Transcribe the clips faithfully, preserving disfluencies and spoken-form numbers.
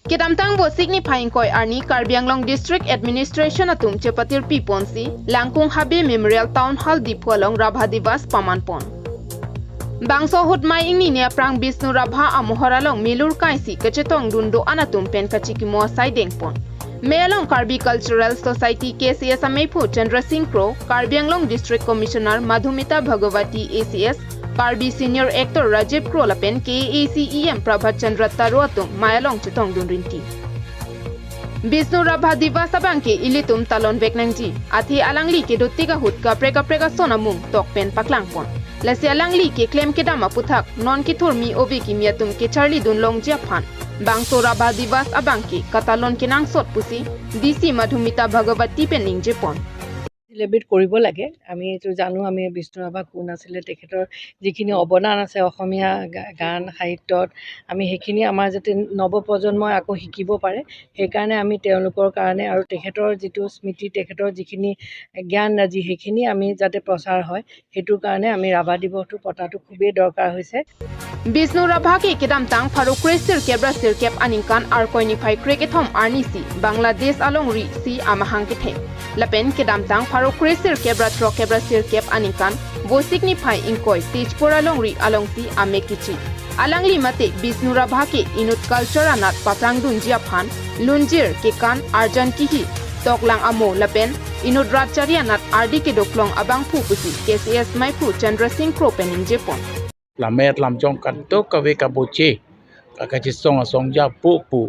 Kedamtang Vosik niphai ingkoi arni Karbi Anglong District Administration atum chepatirpi ponsi Langkung Habe Memorial Town Hall Diphu along Rabha Divas paman pon. Bangso ahut May ingnini aphrang Bishnu Rabha amohor along milur kaisi kachetongdun do-an atum pen kachikimo asai dengpon. Mei along Karbi Cultural Society K C S ameiphu Chandra Singh Kro, Karbi Anglong District Commissioner Madhumita Bhagawati A C S, Karbi Senior Actor Rajiv Kro lapen K A A C E M Prabhat Chandra Taro atum May along chetongdun rinti. Bishnu Rabha Divas abangke ilitum talon vek nangji. Athe alangli kedotik ahut kaprek kaprek ason amung tok pen paklang pon. Lasi alangli keklem kedam aputhak non kethurmi ove kimi atum kecharlidun longji aphan bangso Rabha Divas abangke katalon kenangsot pusi D C Madhumita Bhagawati pen ningje pon. Celebrate কৰিব লাগে। আমি এইটো জানো, আমি বিষ্ণু ৰাভা কোন আছিলে, তেখেতৰ যিখিনি অৱদান আছে অসমীয়া গা-, গান সাহিত্যত, আমি সেইখিনি আমাৰ যাতে নৱপ্ৰজন্মই আকৌ শিকিব পাৰে, সেইকাৰণে আমি তেওঁলোকৰ কাৰণে আৰু তেখেতৰ যিটো স্মৃতি, তেখেতৰ যিখিনি জ্ঞান ৰাজি, সেইখিনি আমি যাতে প্ৰচাৰ হয়, সেইটোৰ কাৰণে আমি ৰাভা দিৱসটো পতাটো খুবেই দৰকাৰ হৈছে। Bishnu Rabha ke kedamtang pharo kre sirkep ra sirkep aningkan Arkoi niphai kre kethom arnisi Bangladesh alongri si amahang kethek. Lapen kedamtang pharo kre sirkep ra throkep ra sirkep aningkan Vosik niphai ingkoi Tezpur alongri alongsi amek kichi. Alangli mate Bishnu Rabha ke inut culture anat paprangdunji aphan lunjir, kekan, arjan kihi, toklang amo lapen inut rat chari anat ardi kedoklong abangphu pusi K C S meiphu Chandra Singh Kro pen ningje pon. Lammet lamjong kadokave kaboche, ka kachesong asong ja pu pu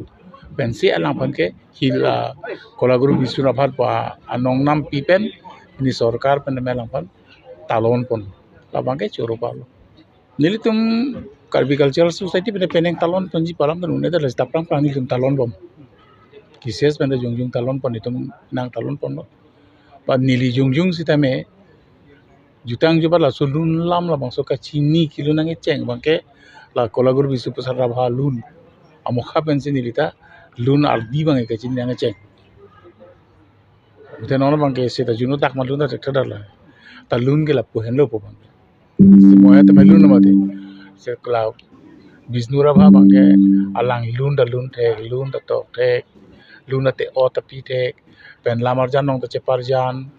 pensi alangphan ke hila Kolaguru Bishnu Rabha pa anong nampi pen, ini sorkar pen me alangphan talon pon. Labang ke choro palo. Nelitum Karbi Cultural Society pen penang talon ponji palam dan une dalas taprang prang nelitum talon bom. K C S pen jongjung talon pon, itum nang talon ponlo. Pa neli jongjung sitame jutang jubat laso lun lam labangso kachini kelun nangkecheng abangke la Kolaguru Bishnu Prasad Rabha lun. Amokha pensi nelita lun ardi abangke kachini nangkecheng. Ute non abangke seta juno dak ma lun ta thekthedar la. Ta lun ke lapu henlo pu abangke. Seta moya ta ma lun mati. Se kla Bishnu Rabha abangke alang lun ta lun thek, lun ta tok thek, lun ta te-o ta pi thek, pen lamar jan nong ta cheparjan,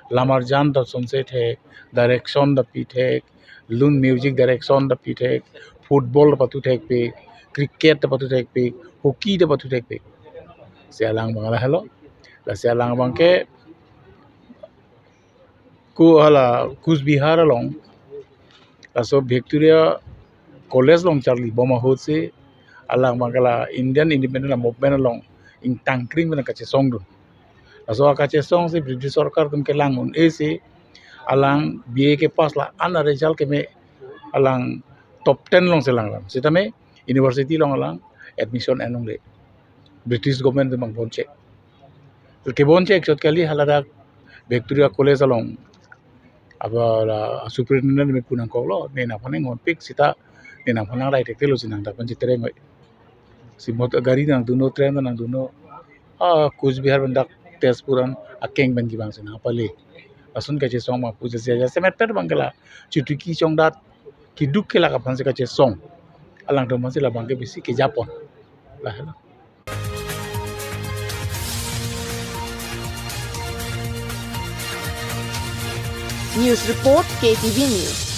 lamar jan ta sonse thek, direction ta pi thek, lun music direction ta pi thek, football ta pathu thekpik, cricket ta pathu thekpik, hockey ta pathu thekpik. Se alang abang lahelo. Lasi alang abangke ku hala Coach Bihar along, laso Victoria College along charli bom ahutsi alang abangke la Indian Independent Movement along ingtangkring pen kachesongdun. Laso akachesongsi British sorkar atum kelang un-esi alang B A ke pass la ana result keme alang top ten alongsi lang lam. Sitame university along alang admission en longle. British government atum abang bonchek. Kebonchek chot kali haladak Victoria College along aba la superintendent me pu nangkoklo, ne nangphan nonpik seta ne nangphan nang rai thekthelo si nang dak pen chetereng oi. Si mot gari nangdunlo, train nangdunlo. Ah, Coach Bihar pen dak Tezpur an akeng pen kevang si nangpale. Lason kachesong ma pu jase jase met pet abangke la chutuki chongdat keduk kelak aphansi kachesong. Alangtum aphansi labangke besi kejapon. Lahelo. News report, K T V News.